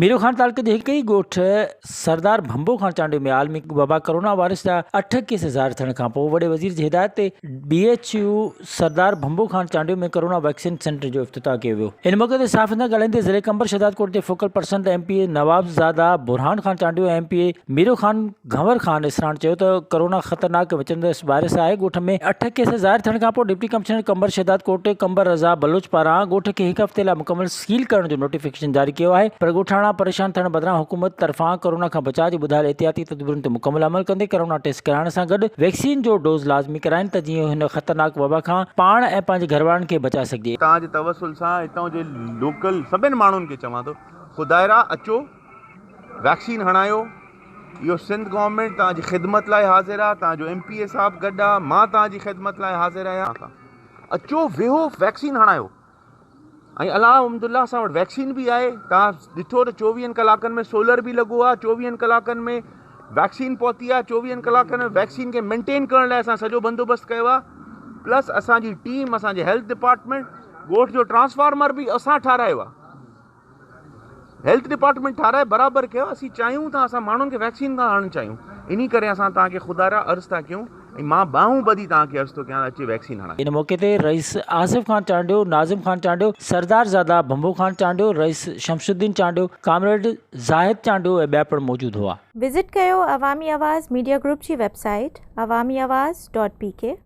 ميرو خان تعلقي جي هڪ ئي ڳوٺ سردار ڀنڀو خان چانڊيو ۾ عالمي وبا ڪورونا وائرس جا اٺ ڪيس ظاهر ٿيڻ کانپوء وڏي وزير جي هدايت تي B H U Sardar Bhanbho Khan Chandio ۾ corona vaccine centre جو افتتاح ڪيو ويو. ان موقعي تي صحافين سان ڳالهائيندي ضلعي Qambar Shahdadkot جي فوڪل پرسن ته M P A Nawabzada Burhan Khan Chandio ۽ M P A Miro Khan Ghanwar Khan Isran چيو ته ڪورونا خطرناڪ وچندڙ وائرس آهي، ڳوٺ ۾ اٺ ڪيس ظاهر ٿيڻ کانپوء ڊپٽي ڪمشنر قمبر شهدادڪوٽ قمبر رضا بلوچ پاران ڳوٺ کي هڪ هفتي لاء مڪمل سيل ڪرڻ جو نوٽيفڪيشن جاري ڪيو آهي پر ڳوٺاڻا پريشان ٿيڻ بدران حڪومت طرفان ڪورونا کان بچاء جي ٻڌايل احتياطي تدبيرن تي مڪمل عمل ڪندي ڪورونا ٽيسٽ ڪرائڻ سان گڏ ويڪسين جو ڊوز لازمي ڪرائين ته جيئن هن خطرناڪ وبا کان پاڻ ۽ پنهنجي گهروارن کي بچائي سگهجي. توهان جي توسل سان هتان جي لوڪل سڀن ماڻهن کي چوان ٿو خدائرا اچو ويڪسين هڻايو اهو سنڌ گورنمينٽ توهان جي خدمت لاء حاضر آهي توهان جو ايم پي اي صاحب گڏ آهي مان توهان جي خدمت لاء حاضر آهيان اچو ويهو ويڪسين هڻايو ۽ الحمدالله اسان وٽ ويڪسين به آهي توهان ڏٺو ته چوويهن ڪلاڪن ۾ سولر به لڳو آهي چوويهن ڪلاڪن ۾ ويڪسين پهتي آهي چوويهن ڪلاڪن ۾ ويڪسين کي مينٽين ڪرڻ لاء اسان سڄو بندوبست ڪيو آهي پلس اسان جي ٽيم اسان جي هيلٿ ڊپارٽمينٽ ڳوٺ جو ٽرانسفارمر به اسان ٺارايو آهي هيلٿ ڊپارٽمينٽ ٺاراهي برابر ڪيو اسين چاهيون ٿا اسان ماڻهن کي ويڪسين ٿا هڻڻ چاهيون انهي ڪري اسان توهان کي خدا را عرض ٿا ڪيون ۽ مان ٻانهون ٻڌي توهان کي عرض ٿو ڪيان ته اچي ويڪسين هڻايو. ان موقعي تي رئيس آصف خان چانڊيو، ناظم خان چانڊيو، سردار زاده ڀنڀو خان چانڊيو، رئيس شمس الدين چانڊيو، ڪامريڊ زاهد چانڊيو ۽ ٻيا پڻ موجود هئا. وزٽ ڪيو عوامي آواز ميڊيا گروپ جي website Awami Awaz dot P K.